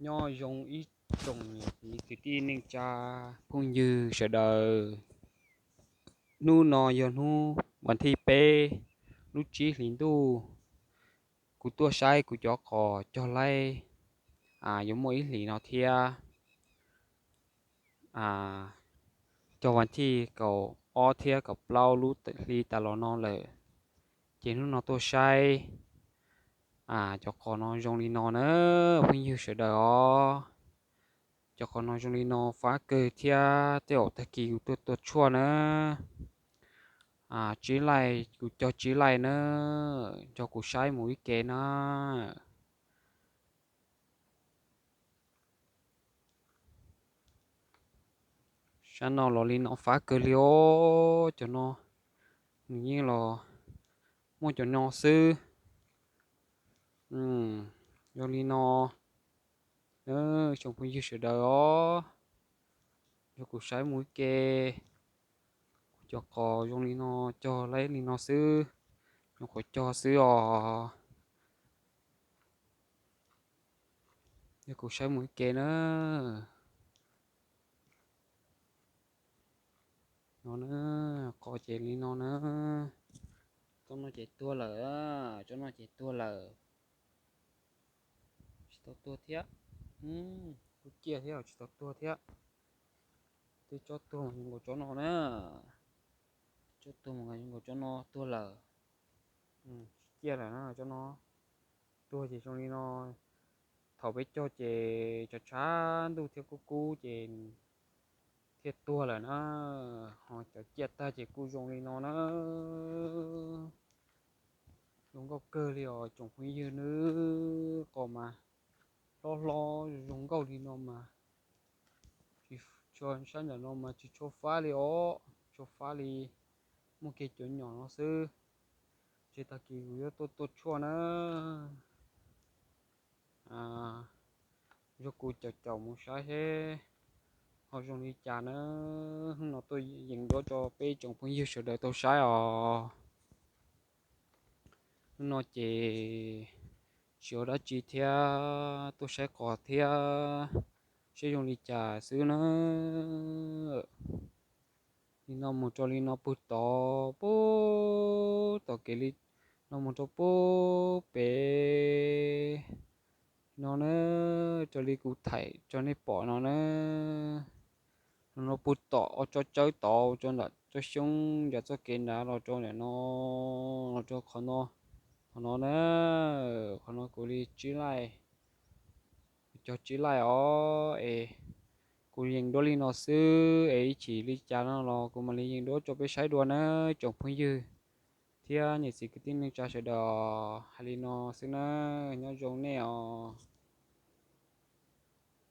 Nyob zoo ib tsoom niam txiv kwv tij neej tsa phooj ywg sawv daws. Hnub no yog hnub vas thij peb, lub tsib hlis ntuj. Kuv tuaj saib kuv cov qos cog laib yuav muaj ib hlis no thiab. Cog vas thij kaum ob thiab kaum plaub lub hli tas los no lawm, ces hnub no tuaj saib cov qos no zoo li no na, phooj ywg sawv daws os. Cov qos no zoo li no fab kawg thiab, tej zaum tag kis kuv tuaj tua tshuaj na. Tsib laij, kuv cog tsib laij na, nrog kuv saib mus ib ke na. Sab no los li no fab kawg li os, cov no nws yeej los muaj cov no xwb. Zoo li no, tsoom phooj ywg sawv daws os, nrog kuv saib mus ib ke. Kuv cov qos zoo li no, cog laib li no xwb, nyuam qhuav cog xwb os. Nrog kuv saib mus ib ke na. No na, qos ces li no na. Tsob no ces tuag lawm, tsob no ces tuag lawm. Tsis tau tuag thiab. Kuj ciaj thiab, tsis tau tuag thiab. Tej tsob tuag mas zoo nkaus tsob no na. Tsob tuag mas zoo nkaus tsob no tuag lawm. Tsis ciaj lawm na tsob no. Tuag ces zoo li no. Thaum peb cog ces tshav tshav ntuj thiab kub kub ces thiaj tuag lawm na. Ho cov ciaj tag ces kuj zoo li no na. Zoo nkauj kawg li os tsoom phooj ywg nawb, qos mas hlob hlob zoo nkauj li no mas, tsis, sab ntawm no mas tsis tshua fab li os, tsis tshua fab li, muaj kiag cov nyom no xwb. Ces tag kis kuv yuav tuaj tua tshuaj na. Nrog kuv caum caum mus saib seb ho zoo li cas na. Hnub no tuaj yees duab rau peb tsoom phooj ywg sawv daws tau saib os. Hnub no ces tsis ua dab tsi thiab, tuaj saib qos thiab, seb zoo li cas xwb na. Li no mus rau li no puag tod, puag tom kev li no mus rau puag pem no na, raws li kuv thaij rau nej pom no na. Los no puag tom ob tsob tsawb tod, rau ntawm tsob xyoob nram txoj kev nrad los rau ntawm no, los rau qhov no, qhov no na, qhov no kuv li tsib laij, kuv cog tsib laij os es kuv yees duab li no xwb es ib chim li cas no los kuv mam li yees duab rau peb saib dua na tsoom phooj ywg thiab niam txiv kwv tij neej tsa sawv daws. Hais li no xwb na, nyob zoo nej os.